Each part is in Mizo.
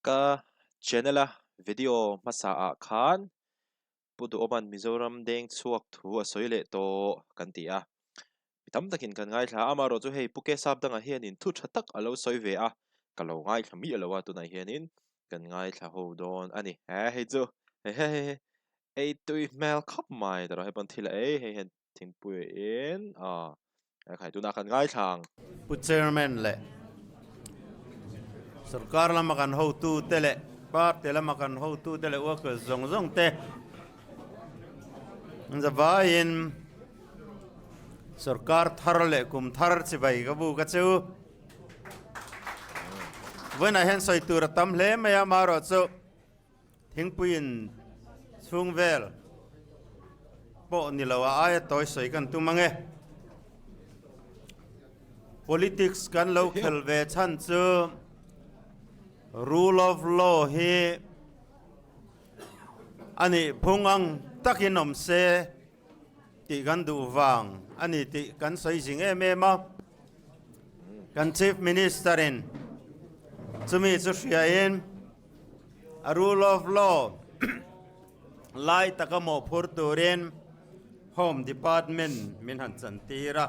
Ka channel a video hmasa ah khan Pu Duhawman Mizoram deng chhuak thu a sawi leh tawh kan ti a. Mi tam takin kan ngaithla a, amaherawh chu hei Pu Kesap dangah hianin thu tha tak a lo sawi ve a, ka lo ngaithla miah lo a, tunah hianin kan ngaithla ho dawn a ni. He hei chu he he he ei tui hmel khawp mai tawh hei pawn thil a ei hei hian Thingpui in a khai tunah kan ngaithla ang. Pu Chairman leh Sorkar lama kan hotu te leh Party lama kan hotu te leh workers zawng zawng te an zavaiin Sorkar thar leh kum thar chibai ka bu ka chu. Vawiinah hian sawi tur a tam hle mai a, amaherawhchu Thingpuiin chhung vel pawh ni lo a aia tawi sawi kan tum ang e. Politics kan lo khel ve chhan chu rule of law hi a nih phung ang takin awm se tih kan duh vang a ni tih kan sawi zing em em a. Kan Chief Minister in chumi chu hriain A rule of law lai taka mawhphur turin Home Department min han chantir a.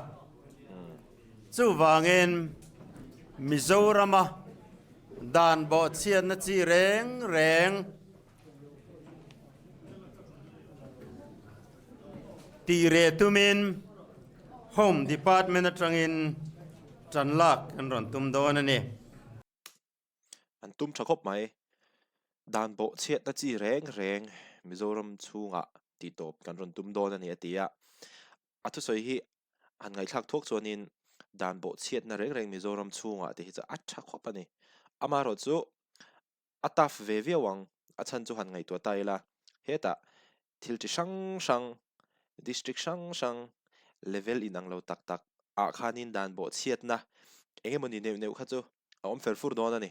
Chuvangin Mizorama dan bawhchhiatna chi reng reng tih reh tumin Home Department atangin tan lak kan rawn tum dawn a ni. An tum tha khawp mai. Dan bawh chhiatna chi reng reng Mizoram chhungah tih tawp kan rawn tum dawn a ni a ti a. A thusawi hi han ngaihthlak thuak chuanin dan bawh chhiatna reng reng Mizoram chhungah tih hi chu a tha khawp a ni. Amaherawhchu A tough ve viau ang, a chhan chu han ngaihtuah ta ila, hetah thil chi hrang hrang, district hrang hrang, level inang lo tak tak ah khanin dan bawh chhiatna eng emawni neuh neuh kha chu a awm fer fur dawn a ni,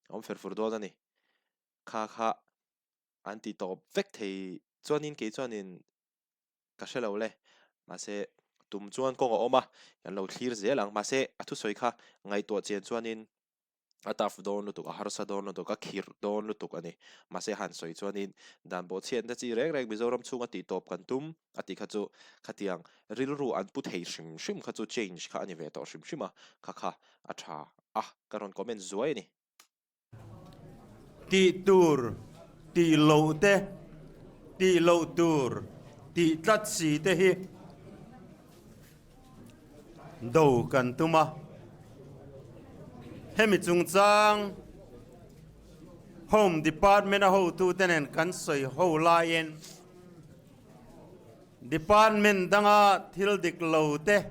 a awm fer fur dawn a ni. Kha kha an ti tawp vek thei chuanin kei chuanin ka hre lo le, mahse tum chuan kawng a awm a, kan lo thlir zel ang, mahse a thusawi kha ngaihtuah chian chuanin a tough dawn lutuk, a harsa dawn lutuk, a khirh dawn lutuk a ni. Mahse han sawi chuanin dan bawhchhiatna chi reng reng Mizoram chhunga tih tawp kan tum a tih kha chu khatiang rilru an pu thei hrim hrim kha chu change kha a ni ve tawh hrim hrim a, kha kha a tha a, ka rawn comment zuai a ni. Tih tur, tih loh te, tih loh tur, tih tlat si te hi do kan tum a. Hemi chungchang Home Department a hotute nen kan sawi ho laiin Department danga thil dik lo te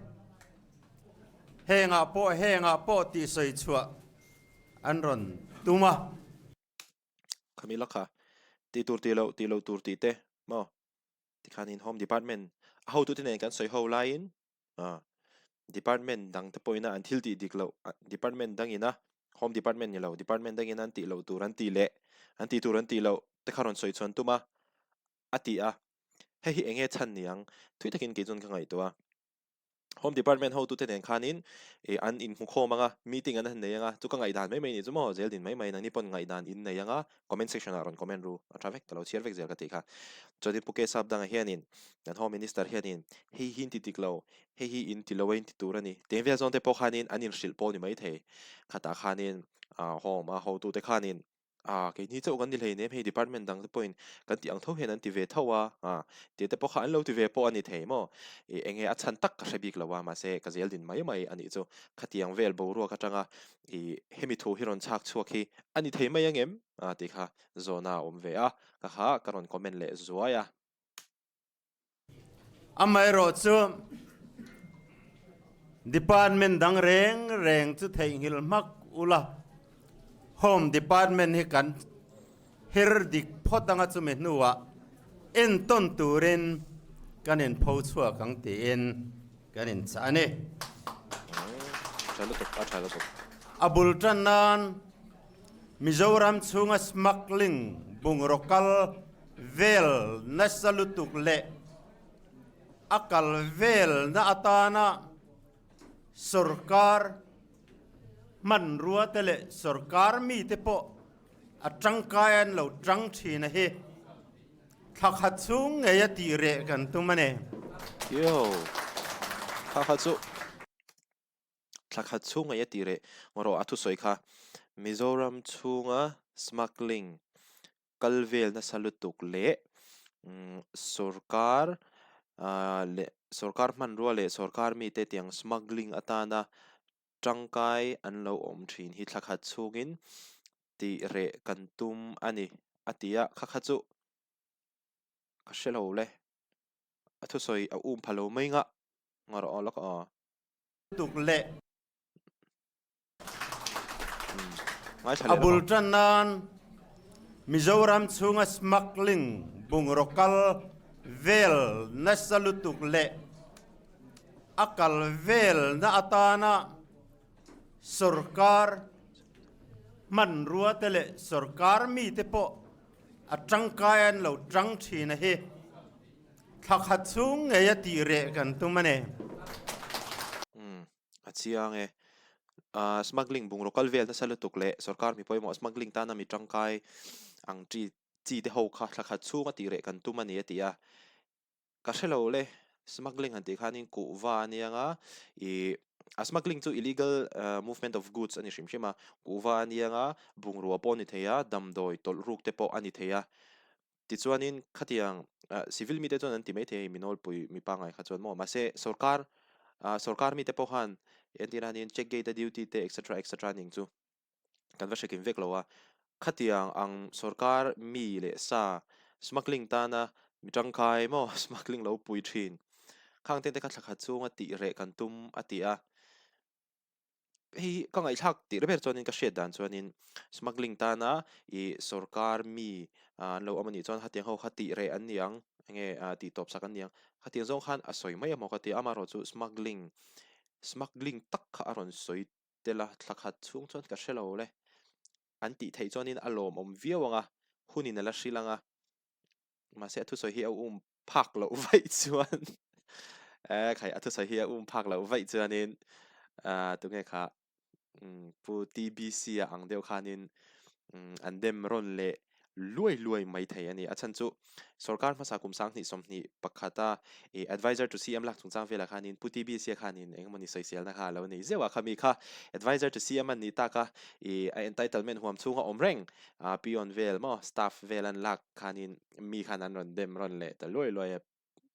hengah pawh hengah pawh tih sawi chhuah an rawn tum a. Khami lakha tih tur tih loh tih loh tur tih te maw? Tikhanin Home Department a hotute nen kan sawi ho laiin Department dang te pawhin an thil tih dik loh Department dangin a Home Department ni lo Department dangin an tih loh tur an tih leh an tih tur an tih loh te kha rawn sawi chhuan tum a a ti a. Hei hi eng nge chhan ni ang? Thui takin kei chuan ka ngaihtuah a. Home Department hotute nen khanin ih an inhmukhawm ang a, meeting an han nei ang a, chu ka ngaihdan mai mai ni chu maw, zel din mai mai nangni pawn ngaihdan in nei ang a, comment section ah rawn comment ru, a tha vek, ka lo chhiar vek zel ka tih kha. Chuanin Pu Kesap dangah hianin kan Home Minister hianin hei hi in ti dik lo, hei hi in ti lo a in ti tur a ni, teng vel zawn te pawh khanin an inhrilh pawh ni maithei, khatah khanin ah Home a hotute khanin Ah, keini chauh kan ni hleinem, hei department dang te pawhin kan tih ang tho hian an ti ve tho a, ah, tih te pawh kha an lo ti ve pawh a ni thei maw? Ih, eng nge a chhan tak ka hre bik lo a, mahse ka zel din mai mai a nih chu. Khatiang vel boruak atanga ih hemi thu hi rawn chhak chhuak hi a ni thei mai ang em? Ah, tih kha zawhna a awm ve a, ka kha ka rawn comment leh zuai a. Amaherawhchu, Department dang reng reng chu theihnghilh hmak ula, Home Department hi kan her dik phawt anga chumi hnuah entawn turin kan inpho chhuak ang tiin kan inchah a ni. A bul tan nan Mizoram chhunga smuggling bungraw kal vel nasa lutuk leh a kal velna atana sorkar hmanrua te leh sorkar mite pawh A tangkai an lo tang thin a hi. Thla khat chhung ngei a tih reh kan tum a ni. Yo! Thla khat chu thla khat chhung ngei a tih reh rawh a thusawi kha. Mizoram chhunga smuggling kal vel nasa lutuk leh sorkar leh sorkar hmanrua leh sorkar mite tiang smuggling atana tangkai an lo awm thin hi thla khat chhungin tih reh kan tum a ni a ti a, kha kha chu ka hre lo le, a thusawi a um pha lo mai ngah ngah rawh aw lawk aw. Tuk leh a bul tan nan Mizoram chhunga smuggling bungraw kal vel nasa lutuk leh a kal velna atana sorkar hmanrua te leh sorkar mite pawh a tangkai an lo tang thin a hi thla khat chhung ngei a tih reh kan tum a ni. Umm a chiang e. Ahh smuggling bungraw kal vel nasa lutuk leh sorkar mi pawimawh smuggling tana mi tangkai ang chi chi te ho kha thla khat chhung a tih reh kan tum a ni a ti a. Ka hre lo le, smuggling han tih khanin kuhva a nia nga, ih a smuggling chu illegal movement of goods a ni hrim hrim a, kuhva a nia nga, bungrua pawh a ni thei a, damdawi tawlh ruk te pawh a ni thei a. Tichuanin khatiang civil mite chuan an ti maithei a hei mi nawlpui mi pangngai kha chuan maw, mahse sorkar sorkar mite pawh khan entir a hanin check gate a duty te etc etc ning chu. kan va hrekim vek lo a, khatiang ang sorkar mi leh sa smuggling tana mi tangkai maw smuggling lo pui thin khang te te kha thla khat chhunga tih reh kan tum a ti a, hei hi ka ngaihthlak tih ber chuanin ka hriat dan chuanin smuggling tana ih sorkar mi an lo awm anih chuan khatiang ho kha tih reh an ni ang enge tih tawp sak an ni ang khatiang zawng khan a sawi mai amaw ka ti a amaherawhchu chu smuggling smuggling tak kha a rawn sawi tel a, thla khat chhung chuan ka hre lo le. An tih theih chuanin a lawmawm viau ang a, hunin a la hrilh ang a. Mahse a thusawi hi a um phak loh vaih chuan eh khai a thusawi hi a um phak loh vaih chuanin ah tunge kha Pu TBC a ang deuh khanin an dem rawn leh luai luai mai thei a ni. A chhan chu sorkar hmasa kum 20 21 a ih adviser to CM lak chungchang velah khanin Pu TBC a khanin engemaw ni sawiselna kha a lo nei zeuh a, khami kha adviser to CM a nih tak a ih a entitlement huam chhunga awm reng ah peon vel maw staff vel an lak khanin mi khan an rawn dem rawn leh ta luai luai a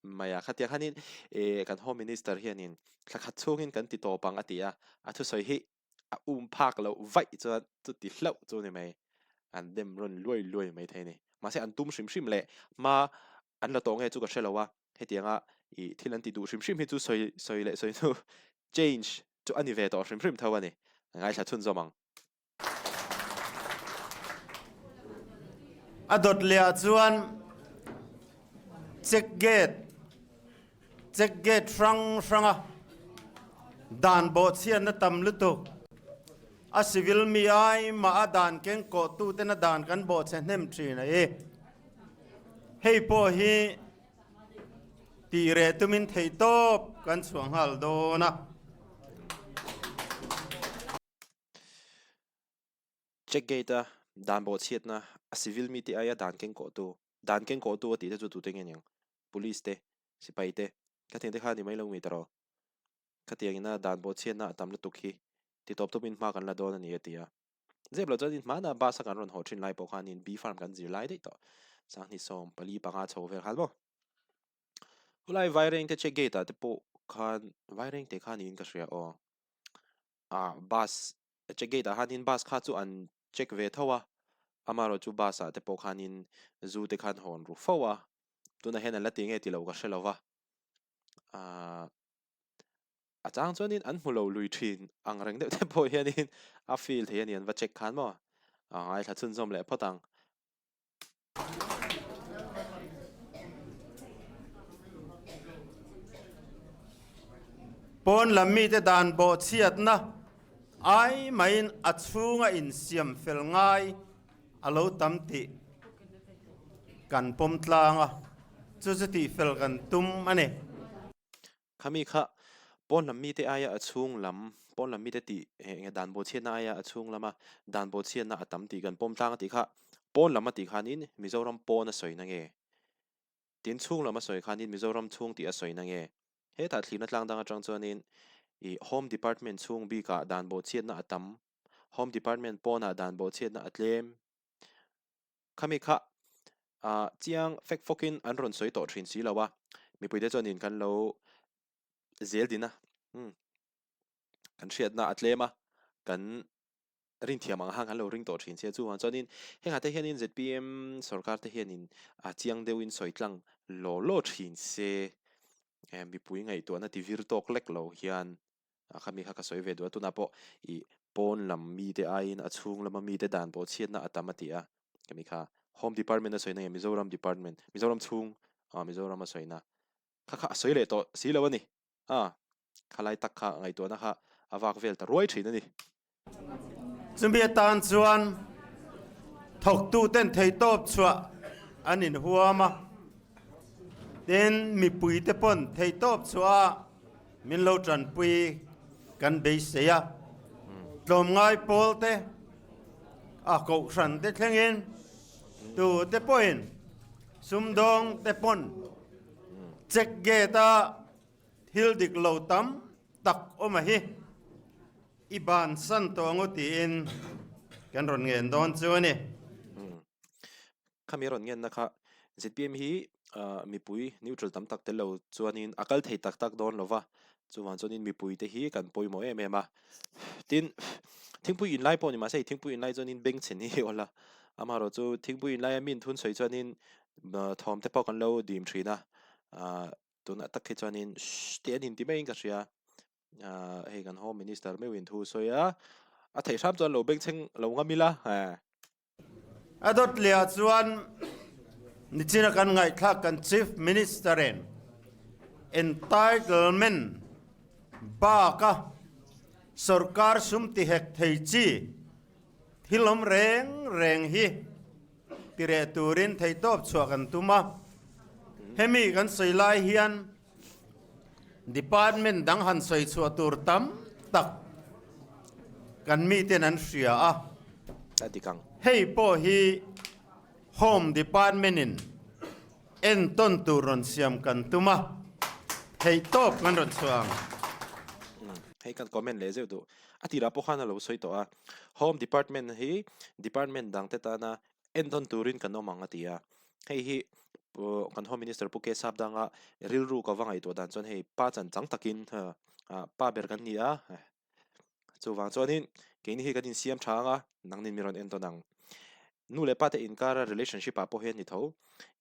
mai a. Khatiang khanin ih kan home minister hianin thla khat chhungin kan ti tawp ang a ti a, a thusawi hi a um phak loh vaih chuan chuti hlauh chu ni mai, an dem rawn luai luai mai thei a ni. Mahse an tum hrim hrim leh hma an la tawh nge chu ka hre lo a, hetianga ih thil an ti duh hrim hrim hi chu sawi sawi leh sawi hnu change chu a ni ve tawh hrim hrim tho a ni, ngaithla chhunzawm ang. A dawt leh ah chuan check gate check gate hrang hrang a dan bawhchhiatna tam lutuk a civil mi ai mah a dan keng kawh tu ten a dan kan bawhchhe hnem thin a i hei pawh hi Tih reh tumin theihtawp kan chhuah nghal dawn a. Check gate a dan bawhchhiatna a civil mite aia dan keng kawhtu, dan keng kawhtu a tih te chu tute nge niang? Police te, sipai te, khatiang te kha ni mai lo ngei ta rawh. Khatiang ina dan bawhchhiatna a tam lutuk hi titawp tumin hma kan la dawn a ni a ti a. Zep lo chuan in hmanah bus a kan rawn haw thin lai pawh khanin B farm kan zir lai daih tawh. 20 10 4 5 chho vel khan maw. Khulai Vairengte check gate ah te pawh khan Vairengte khan niin ka hria aw. Ah bus check gate ah khanin bus kha chu an check ve tho a. Amaherawh chu bus ah te pawh khanin zu te khan hawn ru fo a. Tunah hian an la ti nge ti lo ka hre lo va. Ah. A chang chuanin an hmu lo lui thin ang reng deuh te pawh hianin a feel thei a ni an va check khan maw? A ngaithla chhunzawm leh phawt ang. Pawn lam mite dan bawhchhiatna ai maiin a chhunga insiam fel ngai a lo tam tih kan pawm tlang a, chu chu tihfel kan tum a ni. Khami kha pawn lam mite aia a chhung lam Pawn lam mite tih eng nge dan bawhchhiatna aia a chhung lama dan bawhchhiatna a tam tih kan pawm tlang a tih kha pawn lam a tih khanin Mizoram pawn a sawina nge? Tin chhung lam a sawi khanin Mizoram chhung tih a sawina nge? Hetah thlirna tlang dang atang chuanin ih Home Department chhung bikah dan bawhchhiatna a tam, Home Department pawnah dan bawhchhiatna a tlem. Khami kha ah chiang fek fawkin an rawn sawi tawh thin si lo a, mipuite chuanin kan lo zel din a, umm kan hriatna a tlem a, kan rinthiam ang khan kan lo ring tawh thin sia chuvang chuanin hengah te hianin zpm sorkar te hianin a chiang deuhin sawi tlang law law thin se eh mipui ngaihtuahna ti vir tawk lek lo hian a khami kha ka sawi ve duh a tunah pawh ih pawn lam mite aiin a chhung lama mite dan pawh chhiatna a tam a ti a khami kha home department a sawina nge Mizoram department Mizoram chhung ah Mizoram a sawina kha kha a sawi leh tawh si lo a ni. A, khalai tak kha ngaihtuahna kha a vak vel ta ruai thin a ni. Chumi atan chuan thawktuten theihtawp chhuah an inhuam a, tin mipuite pawn theihtawp chhuah a min lo tanpui kan beisei a, tlawmngai pawlte a kohhran te thlengin tute pawhin sumdawng te pawn Check gate a thil dik lo tam tak awm a hi i bansan tawh angu tiin kan rawn ngen dawn chu a ni. Khami rawn ngenna kha zpm hi mipui neutral tam tak tel lo chuanin a kal thei tak tak dawn lo va, chuvang chuanin mipui te hi kan pawimawh em em a. Tin, thingpui in lai pawh ni mahse thingpui in lai chuanin bengchhen hi awl a, amaherawhchu thingpui in laia min thun sawi chuanin thawm te pawh kan lo dim thin a ah tunah tak hi chuanin shh tih an inti maiin ka hria ah hei kan home minister meuhin thu sawi a a theih hram chuan lo bengchheng lo ngam ila eh. A dawt leh ah chuan nichina kan ngaihthlak kan chief minister in entitlement bak a sorkar sum ti hek thei chi thil awm reng reng hi Tireh turin theihtawp chhuah kan tum a, hemi kan sawi lai hian department dang han sawi chhuah tur tam tak kan miten an hria a. A dik ang. Hei pawh hi Home Department in entawn tur rawn siam kan tum a, theihtawp kan rawn chhuah ang. Hei kan comment leh zeuh duh. A tirah pawh khan a lo sawi tawh a, Home Department hi department dangte tana entawn turin kan awm ang a ti a. Hei hi kan Home Minister Pu K Sapdanga rilru ka va ngaihtuah dan chuan hei pa chan chang takin pa ber kan ni a, chuvang chuanin keini hi kan insiam tha ang a, nangnin mi rawn entawn ang. Nu leh pa te inkara relationship ah pawh hian ni tho,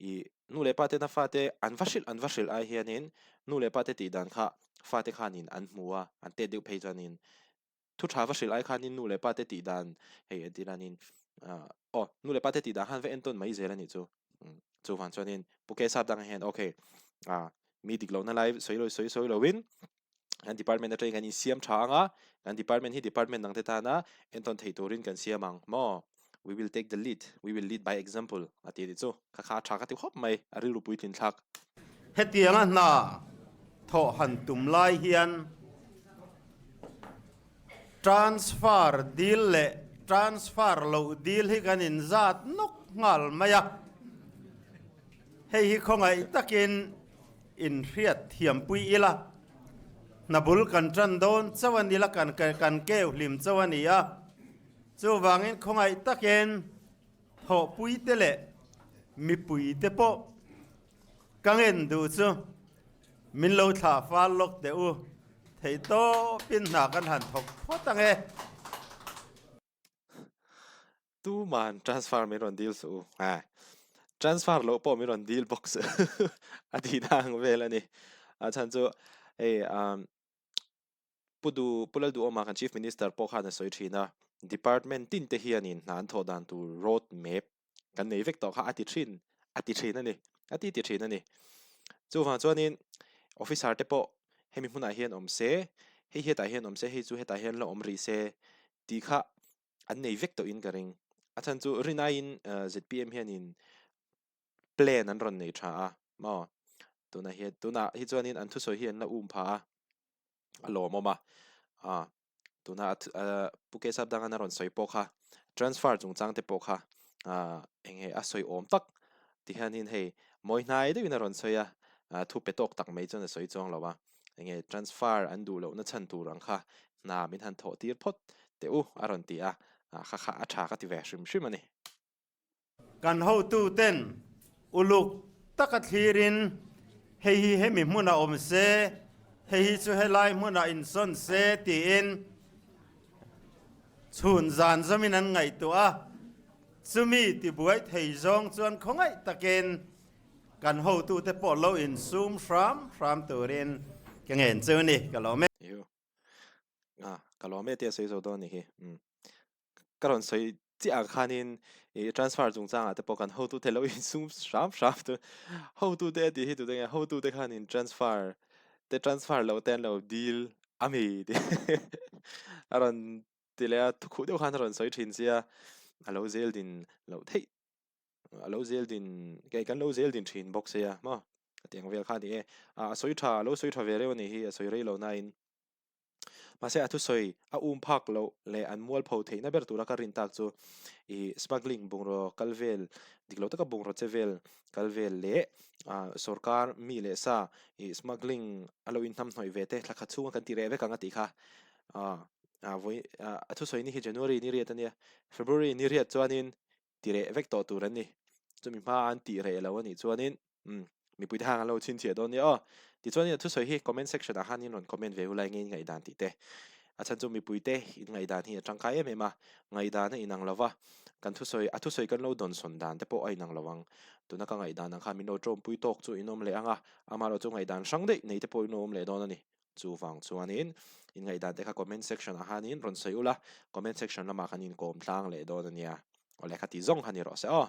ih nu leh pa tena fate an va hrilh an va hrilh ai hianin nu leh pa te tih dan kha fate khanin an hmu a, an tet deuh phei chuanin Thu tha va hrilh ai khanin nu leh pa te tih dan hei entir anin ah aw nu leh pa te tih dan khan va entawn mai zel a nih chu chuvang chuanin Pu K Sap dang hian okay ah mi dik lohna lai sawi lo sawi sawi loin kan department atangin kan insiam tha ang a kan department hi department dang te tana entawn thei turin kan siam ang maw we will take the lead we will lead by example a ti a nih chu kha kha a tha ka ti khawp mai a rilru puitlin thlak. Hetianga hna thawh han tum lai hian transfer dil leh transfer loh dil hi kan inzat nawk nghal mai a, hei hi khawngaih takin inhriat thiampui ila, hna bul kan tan dawn chauh a ni la, kan kan keu hlim chauh a ni a, chuvangin khawngaih takin thawhpuite leh mipuite pawh Ka ngen duh chu min lo thlah fal lawk teh u, thei tawpin hna kan han thawk phawt ang e. Tuman transfer min rawn dil suh u, ha transfer loh pawh min rawn dil bawk suh a tihna ang vel a ni. A chhan chu hei umm Pu Du Pu Lalduhawma kan Chief Minister pawh khan a sawi thin a, Department tin te hianin hna an thawh dan tur road map kan nei vek tawh kha a ti thin a ti thin a ni a ti ti thin a ni. Chuvang chuanin officer te pawh hemi hmunah hian awm se, hei hetah hian awm se, hei chu hetah hian la awm rih se tih kha an nei vek tawhin ka ring. A chhan chu rinaiin zpm hianin plan an rawn nei tha a maw tunah hian tunah hi chuanin an thusawi hi an la um pha a a lawmawm a ah. Tuna Pu Kesap Dangan a rawn sawi pawh kha transfer chungchang te pawh kha eng nge a sawi awm tak ti hianin hei mawi hnai deuhin a rawn sawi a, thu pe tawk tak mai chuan a sawi chuang lo a, eng nge transfer an duh lohna chhan tur ang kha hna min han thawh tir phawt teh u a rawn ti a, kha kha a tha ka ti ve hrim hrim a ni. Kan hotuten uluk taka thlirin hei hi hemi hmunah awm se, hei hi chu helai hmunah insawn se tiin chhun zan zawmin an ngaihtuah a. Chumi tibuai thei zawng chuan khawngaih takin kan hotute pawh lo insum hram hram turin ka ngen chu ni, ka lawm e. Ka lawm e tia sawi zo dawn a nih hi. Ka rawn sawi chiah ang khanin ih transfer chungchangah te pawh kan hotute lo insum hram hram tu hotute a tih hi tute nge hotute khanin transfer te transfer loh te an lo dil a mi tih a rawn ti leh a thukhuh deuh khan a rawn sawi thin sia a lo zel din loh theih a lo zel din kei kan lo zel din thin bawk sia maw a ti ang vel kha a ni e a sawi tha a lo sawi tha ve reuh a nih hi a sawi rei lo nain. Mahse a thusawi a um phak loh leh an mualpho theihna ber tura ka rin tak chu ih smuggling bungraw kal vel dik lo taka bungraw che vel kal vel leh ah sorkar mi leh sa ih smuggling a lo inhnamhnawih ve te thla khat chhunga kan ti reh vek ang a tih kha ah ah vawi ah a thusawi ni hi January ni riat a nia February ni riat chuanin ti reh vek tawh tur an ni. Chumi hma an tih reh lo a nih chuanin umm mipuite khan an lo chhinchhiah dawn nia aw. Tichuanin a thusawi hi comment section ah khan in rawn comment ve ulai nge in ngaihdan tih te. A chhan chu mipuite in ngaihdan hi a tangkai em em a, ngaihdan a inang lo va, kan thusawi a thusawi kan lo dawnsawn dan te pawh a inang lo ang. Tuna ka ngaihdan ang khan min lo tawmpui tawk chu in awm leh ang a, amaherawh chu ngaihdan hrang daih nei te pawh in awm leh dawn a ni. Chuvang chuanin in ngaihdan te kha comment section ah khanin rawn sawi ula, comment section lamah khan inkawm tlang leh dawn a nia. Aw lehkha ti zawng kha ni rawh se aw.